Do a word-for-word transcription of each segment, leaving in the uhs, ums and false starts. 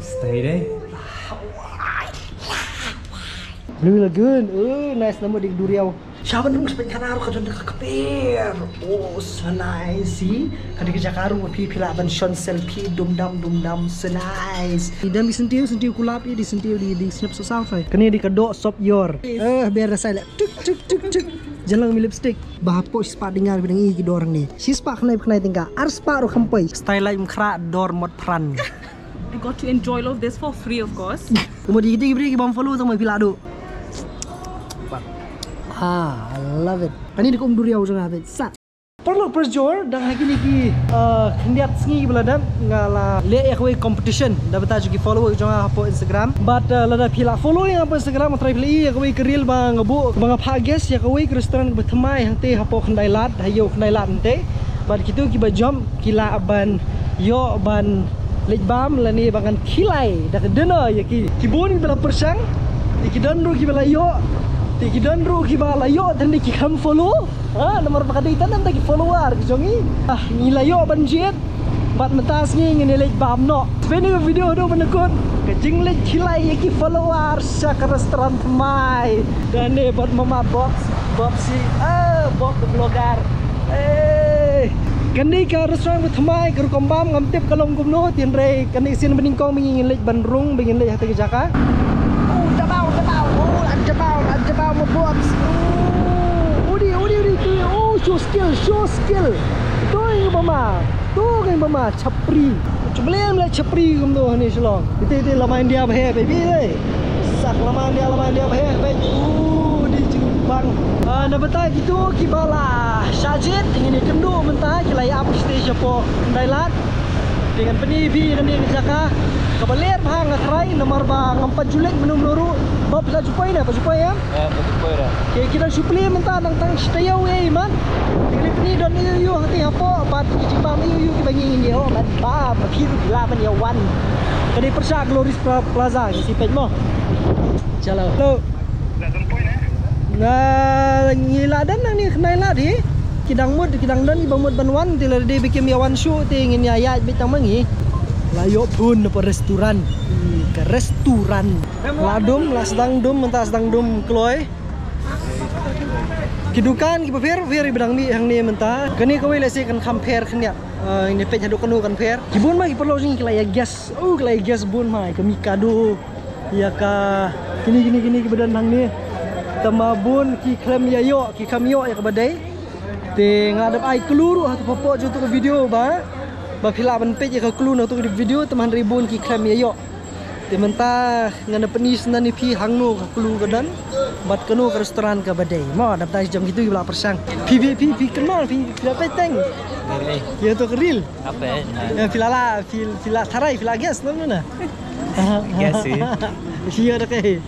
Stay deh. Blue Lagoon. Oh, nice, namar dei ka duriaw. Sha ban rung spend khana ruh ka don ka kper. Oh, so nice. See? Ka dei ka jaka ruh phi phi lah ban shon selfie dum dam dum dam, so nice. Ïa dang di sentiew, sentiew kulap ïa di sentiew di di snep sa sa fai. Kane dei ka doh sop ïor. Eh, biar rasa lah. Tuk tuk tuk tuk. Jalan mi lipstick. Ba hapoh shispah dyngar bidang i ki dor ni. Shispah khnai khnai tyngka. Arspah ruh kham poi. Style like mkhra dor mot pran. I got to enjoy all of this for free, of course. Kumba di di bri ki bam follow tang mai pila do. Ah, I love it. Ani dei ka um duriaw jong nga bit. Sa. Paralok parajor, dang ha kine ki, uh, khyndiat sngi ba la dep nga la leh ïa kawei competition da bynta jong ki follower jong nga hapoh Instagram. But, uh, lada phi la follow ïa nga hapoh Instagram, nga try phi la ïa kawei ka reel ba nga buh ba nga phah guest ïa kawei ka restaurant ba thymmai hangtei hapoh Khyndai Lad, ha ïew Khyndai Lad hangtei. But kito kiba jump ki lah ban ïoh ban leit bam lane ba ngan khilai da ka dinner ïa ki. Ki bun kiba la pyrshang, te ki don ruh kiba la ïoh, te ki don ruh kiba la ïoh tang da ki kham follow. Ha, namar ba ka dei tang da ki follower ki jong ngi. Ah, ngi la ïoh ban jied. Bad mynta sngi ngin ïa leit bam noh. Peit ïa ka video haduh ban da kut ka jingleit khilai ïa ki follower sha ka restaurant thymmai. Kane bad mama Bob, Bob si, ah, Bob the vlogger. Eh, kane ka restaurant ba thymmai ka rukom bam ngam tip ka long kumno, hynrei kane sien ba nyngkong ba ngin leit ban rung, ba ngin leit ha kata ka jaka. Oh, jabaw, jabaw, oh, la jabaw, la jabaw, ma Bobs. Oh, udi, udi, udi, tu, oh, show skill, show skill. Tu ïa ba ma, tu ïa ba ma, chapri. Chublem la chapri kumno ha ne Shillong. Ite, ite, lama India ba heh, baby, eh. Sak lama India, lama India ba heh, baby. Uh, di jingbang. Ah, na bynta kito kiba la shah jied, ngin ïa kynduh mynta, ki la ïa ap stage hapoh Khyndai Lad. Te ngan pyni phi kane ka jaka kaba ler bha nga tharai namar ba ngam pat ju leit mynno mynno ruh. Ba phi la ju poi ne, pat ju poi em? Eh, pat ju poi re. Te ki dang shu plie mynta nang tang shi taïew ei man. Te kane pyni don ïew ïew hangtei hapoh bad ki jingbam ïew ïew kiba ngi ngin ïoh man ba ba phi ruh phi lah ban ïa wan. Ka dei pyrshah Glory Pla-, Plaza ngi shu peit mo. Chalo. Hello. Nga ngi la don nangne Khyndai Lad hi. Ki dang mut, ki dang don kiba mut ban wan, te lada dei ba kim ïa wan shuh te ngin ïa ïaid beit tang ma ngi. La ïoh phone na pa restaurant. Hmm, ka restaurant. La dum, la sdang dum, mynta sdang dum kloi. Ki dukan kiba pher pher ba dang mih hangne mynta. Kane kawei lehse kan kham pher khyndiat. Ah, ngin ïa peit haduh kano kan pher. Ki bun ma ki paralok jong ngi ki la ïa guess. Oh, ki la ïa guess bun ma, ka Mikado. Ïa ka kine, kine, kine kiba don hangne. Tangba bun ki khlem ïa ïoh, ki khlem ïoh ïa kaba dei. Te nga dep ai clue ruh hato hapoh jong to ka video ba, ba phi lah ban peit ïa ka clue na to ka video, tangba hynrei bun ki khlem ïa ïoh. Te mynta ngan pyni shuwa ïa phi hangno ka clue ka don bad kano ka restaurant kaba dei. Mo, dap dai jam kitu kiba la pyrshang. Phi, phi, phi, phi kynmaw, phi, phi la peit teng. Ïa to ka reel. Apa, eh? Ïa phi la la, phi, phi la tharai, phi la guess, no, no, no. Guess, eh? Ïa da kai.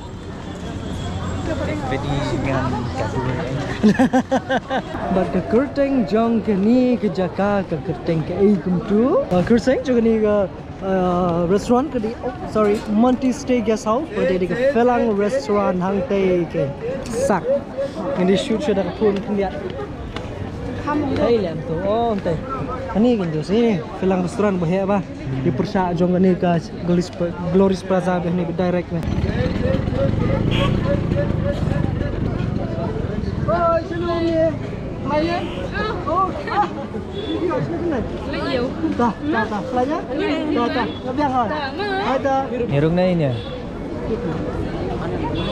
Bad ka kyrteng jong kane ka jaka, ka kyrteng kaei kumtu? Ah, kyrteng jong kane ka, ah, restaurant ka dei, oh, sorry, Monty Stay Guest House, ka dei ka Phelang Restaurant hangtei ka sak. Ngi dei shoot shuwa da ka phone khyndiat. Hei lem tu, oh, hangtei. Kane kumtu sini, Phelang Restaurant ba heh ba. Ïa pyrshah jong kane ka Glory's Pla-, Glory's Plaza ba hynne ba direct ne. Oi, shalom ye. Mai ye. Oh, ah. Video sini kena. Leh ïew. Tah, tah, tah. Leh ïew. Tah, tah. Leh biang ha. Hai tah. Ngi rung na ine.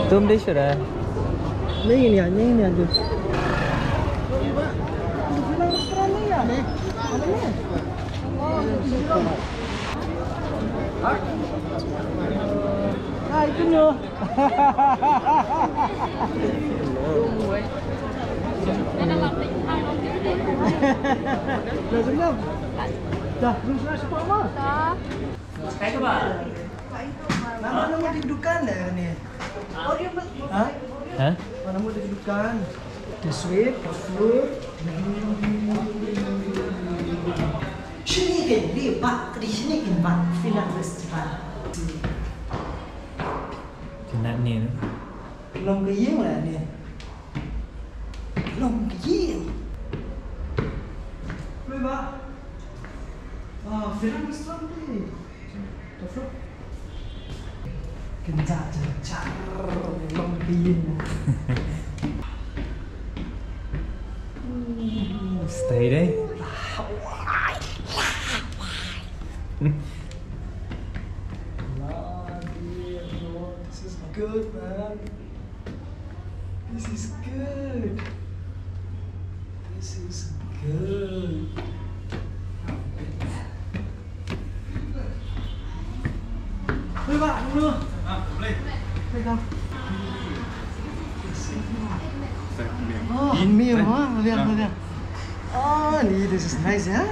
Tum dei shuh da. Ni ine, ni ine tu. Hai, tu nyo. Dah, belum selesai semua, Ma? Dah. Nama, nama di dukan dah ni? Ha? Ha? Nama di dukan? The sweet, the fruit. Shini ke ni, Pak, di sini ke, Pak, Phelang Restaurant. Kena ni. Long ke ye mana ni? Long ke ye. Wei, Pak. Ah, Phelang Restaurant ni. The fruit. Kynja jar jar long pin. Stay deh. This is good, man. This is good. This is good. Wei, Bah, dulu. Ah, boleh. Pegang. Oh, mim, ah, lihat, lihat. Oh, ni, this is nice, ya.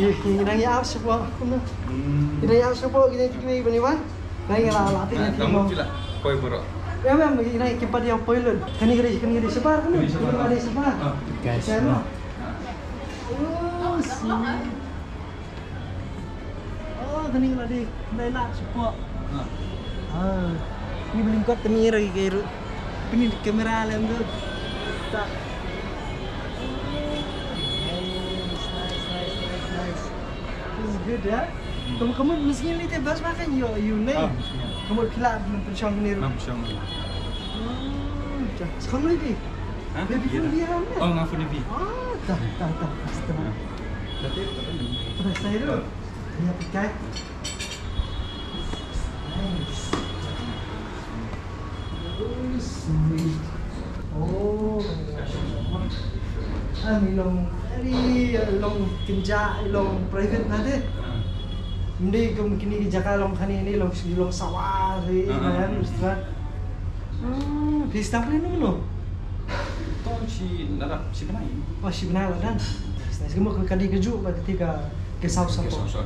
Ni, ni nang ya, siapa? Ni nang ya, siapa? Kita, kita, ini, ini, Bah. Nang ya, lah, lah, ini, kamu poi baroh. Ya, mem, ini, kita dia poi lun. Kani kari, kani kari, siapa? Kani siapa? Kani siapa? Ah. Guys, ya, no. Oh, si. Oh, kani la dei, kani la shapoh. Ah. Ni ba lyngkot kani ruh, kani ruh. Kani kamera lem tu. Tak. Nice, nice, nice, nice, nice. This is good, ya. Kamu, kamu mesti ni te bas makan yo, you ni. Ah, mesti. Kamu phi lah pynshong kani ruh. Ah, pynshong. Oh, dah. Sekarang lagi. Ha? Baby phone dia, kan? Oh, nga phone baby. Ah, dah, dah, dah. Dah. Dah, dah, dah. Dah, saya dulu. Dia pakai. Nice. Oh, sweet. Oh. Ani long, ani long kynja, long private na te. Ym dei kum kine ki jaka long khane ne long, long sawa re, ah, ah, kan, ah, restaurant. Hmm, phi sdang phi no? To shi nadap shi bnai. Oh, shi bnai la dang. Nice, nice. Ka mut ka dei kajuh ba kata ka, ka saw saw. Ka saw saw.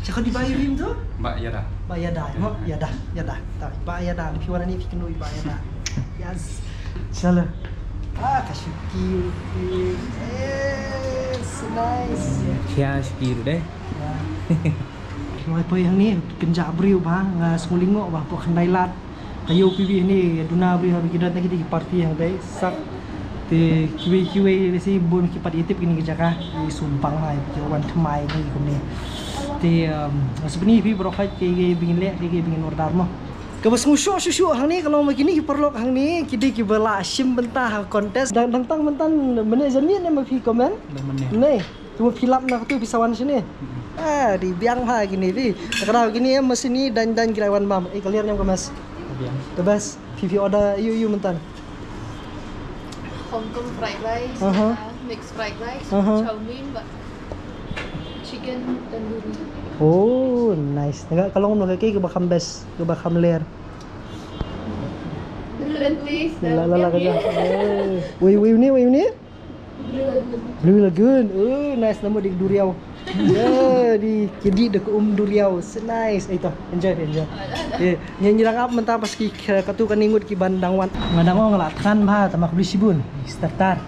Sha ka dei Bah Yim tu? Bah Yada. Bah Yada, mo? Yada, Yada. Ta, Bah Yada, phi wan hangne phi kynduh Bah Yada. Yes. Chalo. Ah, ka shuki. Yes, nice. Khia shuki ruh dei. Nga poi hangne, kynja briew ba, nga sngewlyngngoh ba, hapoh khyndai lad. Ka ïoh phi hangne, duna briew ha ki don, kita ki party hangtai, sak. Te kiwei kiwei lehse bun ki pat ïa tip kine ki jaka, i sumbang mai, ki wan thymmai ki kumne. Te, um, nga sngewbha phi baroh khoit kiei ba ngin leh, kiei ba ngin order mo. Kaba sngewshoh shuh shuh hangne ka long ba kine ki paralok hangne, ki dei kiba la shim bynta ha contest. Dang, dang tang mynta mynne janmiet ne ma phi comment? Dang mynne. Ne. Te ma phi lap na katu phi sa wan shane. Ah, dei biang ha kine phi. Ka daw kine em ma shane dang dang ki la wan bam. Eh, ka ler ñiam ka mes. Biang. Ka best. Phi phi order ïu ïu mynta. Hong Kong fried rice, aha, uh, mixed fried rice, aha, chow mein, but chicken tandoori. Oh, nice. Nga ka long no ka kaba kham best, kaba kham ler. Different taste. La la la ka ja. Wei wei ni, wei ni. Blue Lagoon. Oh, nice, nama di duriau. Ya, di kidi da ka um duriau. So nice. Eh, to, enjoy, enjoy. Eh, ngi ngi dang ap mynta pas ki, eh, katu kane ngut ki ban dang wan. Nga dang ong nga la than bha, tang ma khublei shibun. Starter.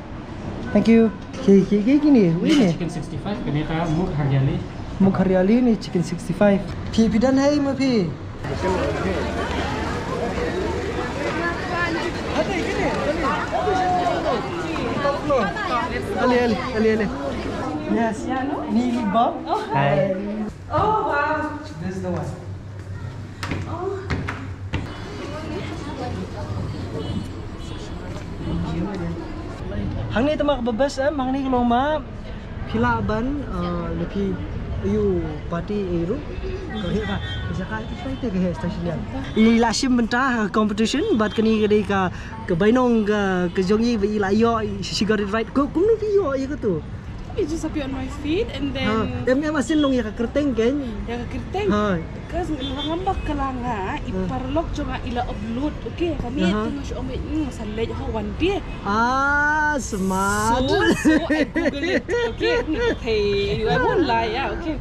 Thank you. Ki ki ki kine, ini. Chicken sixty-five, kane ka mukh hariyali. Mukh hariyali ni chicken sixty-five. Phi phi don hai ma phi. Ali, ali, ali, ali. Yes. Ni lip balm. Hi. Oh, wow. This is the one. Oh. Hangne te ma kaba best em, hangne ka long ma phi lah ban, uh, leh phi ïoh party ïa ruh. Ka heh ba, ka jaka ïa ki flight te ka heh station ïa. I la shim bynta ha competition, bad kane ka dei ka, ka bainong ka, ka jong i ba i la ïoh, she got it right. Ko, kumno phi ïoh ïa katu? I just appear on my feed and then. Ha, em, em, as in long ïa ka kyrteng kan? Ïa ka kyrteng. Ha. Because ngam ba ka la nga, i paralok jong nga i la upload, okay, kane te nga shu ong ba, mm, sa leh ho one day. Ah, smart. So, so I Google it, okay? Hey, I won't lie, yeah, okay.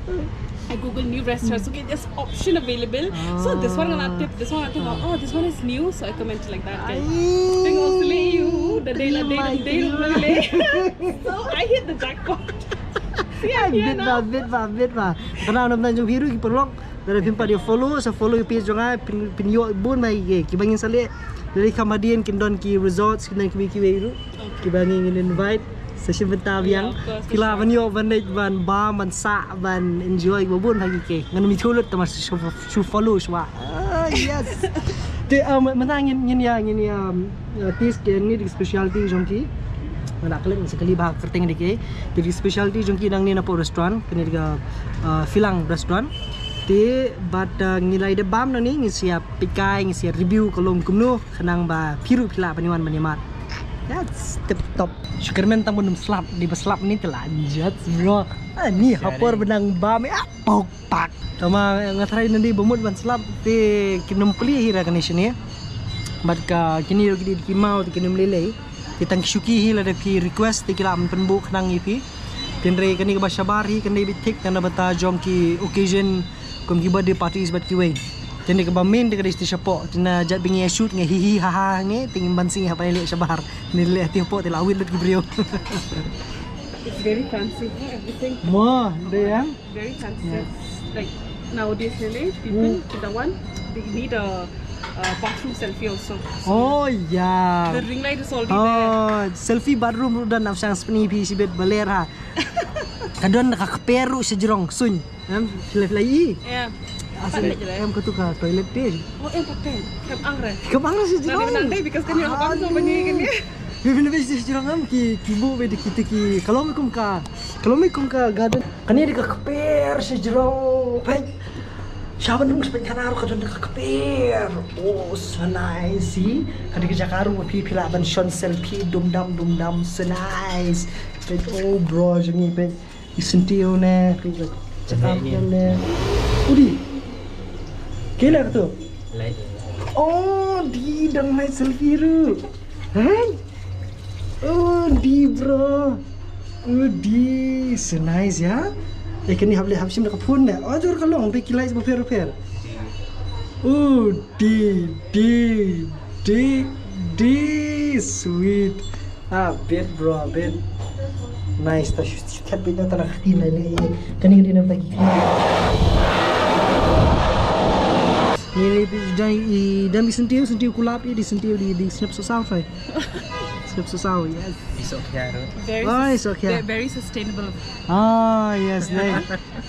I Google new restaurants, okay, there's option available. So this one nga la tip, this one nga la tip, oh, this one is new, so I comment like that. Ai. Teng ong sli you, the day la day, the day la day. So I hit the jackpot. Yeah, bit ba, bit ba, bit ba. Kane na jong phi ruh ki paralok. Lada phim pat ïa follow, sa follow ïa page jong nga, phin, phin ïoh bun ba ïa kiba ngin sa leh. Lada kham hadien kin don ki resorts, kin don kiwei kiwei ruh. Kiba ngin, ngin invite. Sa shi bynta biang. Yeah, of course, phi lah ban ïoh ban leit ban bam ban sah ban enjoy ba bun ha ki ke. Ngan ym ïathuh lut, te mar shu, shu follow shuwa. Ah, yes. Te mynta ngin, ngin ïa, ngin ïa taste kine ki specialty jong ki. Nga da klet sa kali ba kyrteng de ki. Te ki specialty jong ki nangne na pdeng restaurant, kane ka Filang restaurant. Te bad ngi la dep bam nangne, ngin sa ïa peit kai, ngin sa ïa review ka long kumno. Khnang ba phi ruh phi lah ban ïa wan ban ïa mad. That's tip top. Shu kyrmen tang ban ym slap, dei ba slap ni te la jot, bro. Ah, ni ha por ba nang bam, ah, pok pak. Tama nga try nangne ba mut ban slap, te kin ym plie hi ra kane shane. Bad ka kine ruh ki dei ki maw, te kin ym lei lei. Te tang ki shuki hi lada phi request, te ki lah ban pynbud khnang ïa phi. Hynrei kane kaba shabar hi kan dei bit thik, tang na bynta jong ki occasion kum ki birthday parties bad kiwei. Te kane kaba main te ka dei sha poh. Te na jait ba ngi ïa shoot ngi hi hi ha ha ngi, te ngim banse ha pynleh shabar. Ngi leh te poh te la wit lut ki briew. It's very fancy, huh? Everything. Mo, dei em? Very fancy. Yeah. Like nowadays, really, people Hmm. kita want, they need a, a bathroom selfie also. So Oh, yeah. The ring light is already there. Oh, selfie bathroom ruh don, ap shang spni phi shibit baler ha. Ka don ka kper ruh sha jrong, suiñ. Em, filai filai i. Yeah. Asal Pandai je lah. Em, katu ka toilet te. Oh, em, pakai. Kam ang re. Kam ang re sha jrong. Nanti, nanti, because kan ïa hapang so bani kan ïa. Bebe bebe sha jrong em, ki, ki bu be de ki te ki. Ka long kum ka, ka long kum ka garden. Kane dei ka kper sha jrong. Peit. Sha ban nung sha peit kana ruh ka don ka kper. Oh, so nice. See? Ka dei ka jaka ruh phi phi lah ban shon selfie dum dam dum dam. So nice. Peit, oh, bro, jong ngi peit. I syntiew ne, ka cakap ne. Udi. Kela ka tu. Like. Oh, di dang light selfie ruh. Hai. Oh, di bro. Oh, di. So nice ya. Eh, kani hap leh hap shim da ka phone ne. Oh, jor ka long, peit ki lights ba pher ba pher. Oh, di, di, di, di. Sweet. Ah, bet bro, bet. Nice, ta shu shu thet bet na ta na kti na le. Kani kani na ta ki. Ni ni dang i dang i syntiew, syntiew kulap i di syntiew di di snap so sao fai. Snap so sao, yes. Isok ya ro. Very Oh, sus- it's okay. They're very sustainable. Ah, yes, they.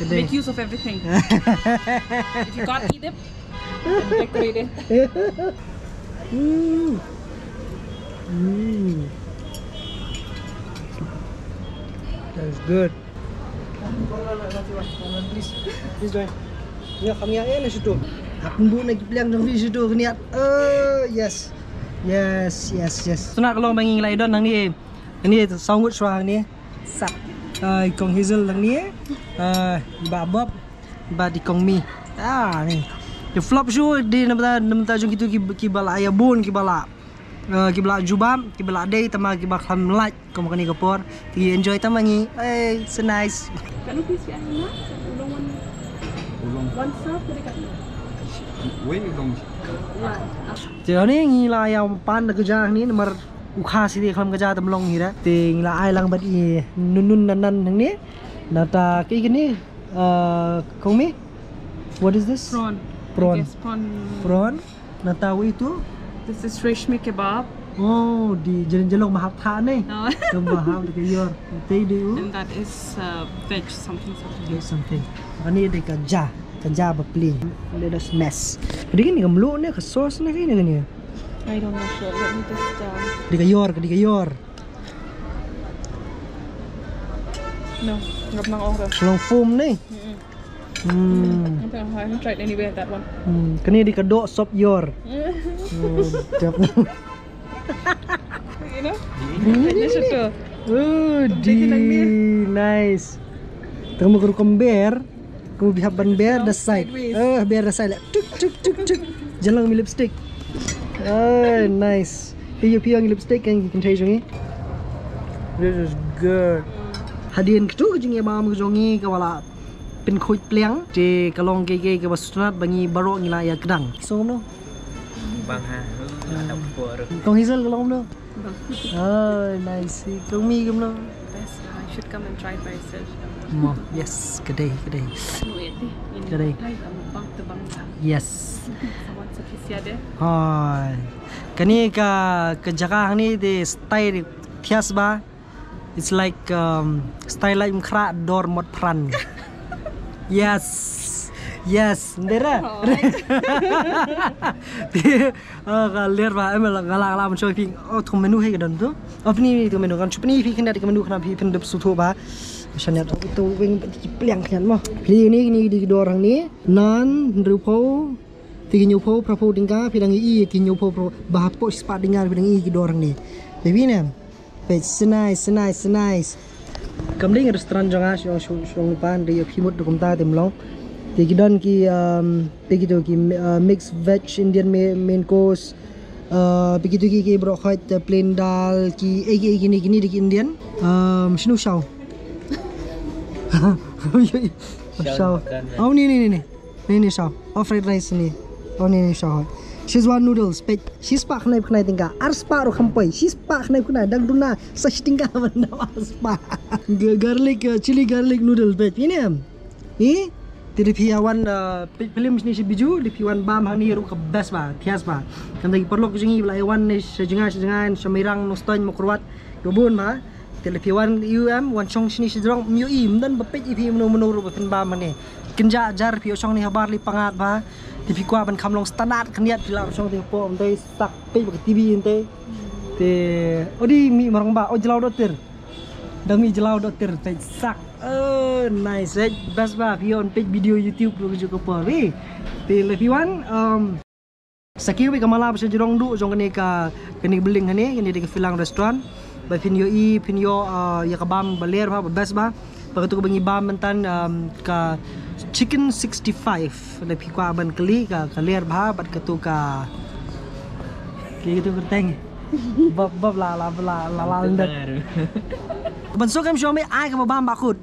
Make use of everything. If you can't eat it, decorate it. Mm. Mm. That's good. Please, please join. Ya, kami yang ini situ. Aku bu nak bilang dong di situ niat. Eh, yes. Yes, yes, yes. Suna kalau bangi lai don nang ni. Ni sangut suah ni. Sap. Ai kong Hazel nang ni. Ah, ba bob. Ba di kong mi. Ah, ni. Di flop shu di namta namta jong kitu ki ki bala ya bun ki bala. Eh, ki bala jubab, ki bala dei tama ki ba kham lait kum kani ka por. Ki enjoy tama ngi. Eh, so nice. Can you please get me that? Udon one. Udon. One serve, kadi kadi. Wei udon. Yeah. Te ni ngi la ya pan da ka ja ni namar u kha si de kham ka ja tam long hi da. Te ngi la ai lang bad i nun nun nan nan ni. Nata ki kini. Uh, kong mi? What is this? Prawn. Prawn. I guess prawn. Prawn. Nata wi tu? This is reshmi kebab. Oh, di jalan jalong mahap tha ne. Oh. Tu mahap di kayor. Te di u. And that is uh, veg something something. Veg something. Ani di kaja, kaja ba pli. Let us mess. Di kini ka melu ne ka sauce ne kini kini. I don't know sure. Let me just. Um... Di kayor, di kayor. No, ngap nang ora. Long foam ne. Mm-mm. Hmm. I haven't tried anywhere that one. Hmm. Kani di ka dok sop yor. Hmm. Jap. You know? Ini situ. Oh, di nice. Tengok rukom ber. Kamu bihap ban ber the side. Eh, ber the side. Tuk tuk tuk tuk. Jalan mi lipstick. Oh, nice. Piyo piyo ngi lipstick kan kin thai jongi. This is good. Hadien ktu ka jingi mam ka jongi ka wala. Pynkhuid pliang te ka long ke ke ka ba sutnat ba ngi baroh ngi la ïa kdang. So no. Bang ha. Ada por. Kong Hazel ka long no. Oh, nice. Kong Mi ka long. Best. I should come and try it by yourself. Mo, yes, ka dei, ka dei. No, it is. Ka dei. Bang te bang. Yes. Someone sufficient there. Hai. Kani ka ka jaka ni de style thias ba. It's like, um, style like mkhra dor mot pran. Yes. Yes, ndera. Ah, ka ler ba, em la ngala ngala mun show phi. Oh, tu menu he ka don tu. Oh, pini tu menu kan, chupni phi kena di menu kena phi phin dep sutu ba. Shaniat, oh, tu wing pati pliang kan mo. Pli ni ni di dor ni. Nan, rupau. Ti ki hynñiewphew, phraphew tyngka, phi dang i ki hynñiewphew, phraphew, ba hapoh shispah tyngka, phi dang i ki dor hangne. Baby ne. Peit, so nice, so nice, so nice. Kam dei restaurant jong nga, shong, shong, shong pan, dei ïa phi mut da kumta te mlong. Te ki don ki, um, te ki to ki, uh, mixed veg Indian ma-, main course. Uh, te ki to ki, ki bro khoit, uh, plain dal, ki, eh, ki, eh, ki ni, ki ni dei ki Indian. Um, shinu shaw. Shaw. Shaw. Oh, ni, ni, ni, ni. Ni, ni, shaw. Oh, fried rice ni. Oh, ni, ni, shaw. Szechuan noodles, peit. Shispah khyndai khyndai tyngka. Arspah ruh kham poi. Shispah khyndai khyndai. Dang duna sa shi tyngka ban dap arspah. Ga-, garlic, uh, chili garlic noodle, peit. Ini em. Ni? Te da phi ïa wan, uh, peit film sini shi biju, da phi wan bam hangne ruh ka best ba, thias ba. Kan da ki paralok jong ngi ba la ïa wan ne sha jngai, sha jngai, sha Mairang, Nongstoiñ, Mawkyrwat. Ka bun ba. Te lada phi wan ïa u em, wan shong shini shi jrong, ym ïohi, ym don ba peit ïa phi mano mano ruh ba phin bam hangne. Kynja jar phi ïoh shong ni habar li pangat ba. Te phi kwah ban kham long standard khyndiat phi lah shong te hapoh, ym dei sak peit ba ka T V ym dei. Te, odi mih marang ba, o jlaw dotir. Dang mih jlaw dotir, peit sak. Oh, nice, eh. Best ba, phi ïoh peit video YouTube ruh ka juk ka por, eh. Te lada phi wan, um, Sa kiew beit ka mala ba sha jrong duh jong kane ka, kane ka building kane, kane dei ka Filang Restaurant. Ba phin ïohi, phin ïoh, ah, ïa ka bam ba ler ba, ba best ba. Ba katu kaba ngi bam mynta, um, ka chicken sixty-five. Lada phi kwah ban kylli ka, ka ler ba, bad katu ka, ka katu ka kyrteng. Bab, bab la, la, la, la, la, la. Ban suk em shong me ai kaba bam ba kut.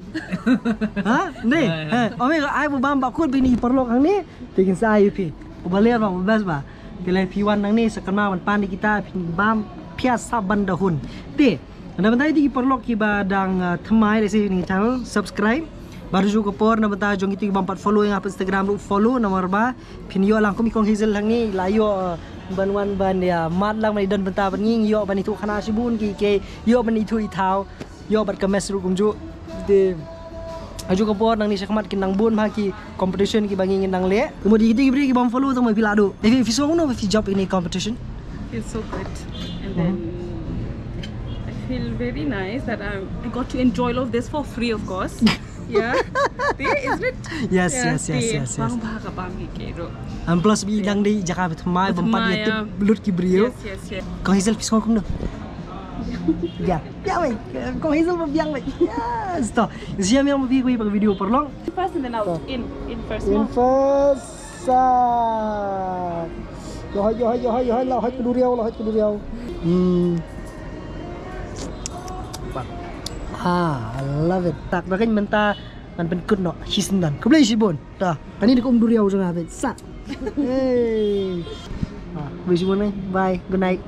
Ha? Ne? Ai, ai. He, ome ai kaba bam ba kut bini paralok hangne. Te kin sa ai phi. Uba ler ba, uba best ba. Te lada phi wan nangne sa kynmaw ban pan ïa kita, phin bam phiat sap ban da hun. Te, na bynta ïa ki paralok kiba dang, uh, thymmai lehse ïa kane ka channel, subscribe. Bad ruh ka por na bynta jong kito ki bym pat follow ïa nga ha Instagram ruh follow namar ba phin ïoh lang kum i Kong Hazel hangne, la ïoh, uh, ban wan ban ïa mad lang ban ïa don bynta bad ngi, ïoh ban ithuh khana shibun ki, ki ïoh ban ithuh i thaw. Ïoh bad ka mess ruh kumjuh. Te ha juh ka por nangne shakhmat kin nang bun bha ki competition kiba ngi ngin nang leh. Kumba dei kito ki briew ki bym follow tang ma phi la duh. Eh, phi, phi sngew kumno ba phi jop ïa kane ka competition? Feels so good. And then I feel very nice that I'm, I got to enjoy all of this for free, of course. Yeah. Te, isn't it? Yes, yes, yes, yes, yes. Bang bha ka bam ki kero. And plus ba i dang dei jaka ba thymmai, bym pat ïa tip lut ki briew. Yes, yes, yes. Kong Hazel, phi sngew kumno? Biang. Biang wei. Kong Hazel ba biang wei. Yes. To. Sia miang ba phi kwi ba video paralok. First and then out. In. In first. In first. Sa. Yo hai, yo hai, yo hai, yo hai, la hai ka duriaw, la hai ka duriaw. Hmm. Ah, I love it. Tak, ba kan mynta ngan pynkut noh. Hi sngewdon. Khublei shibun. Ta. Kane dei ka um duriaw jong nga beit. Sa. Hey. Ah, khublei shibun eh. Bye. Good night.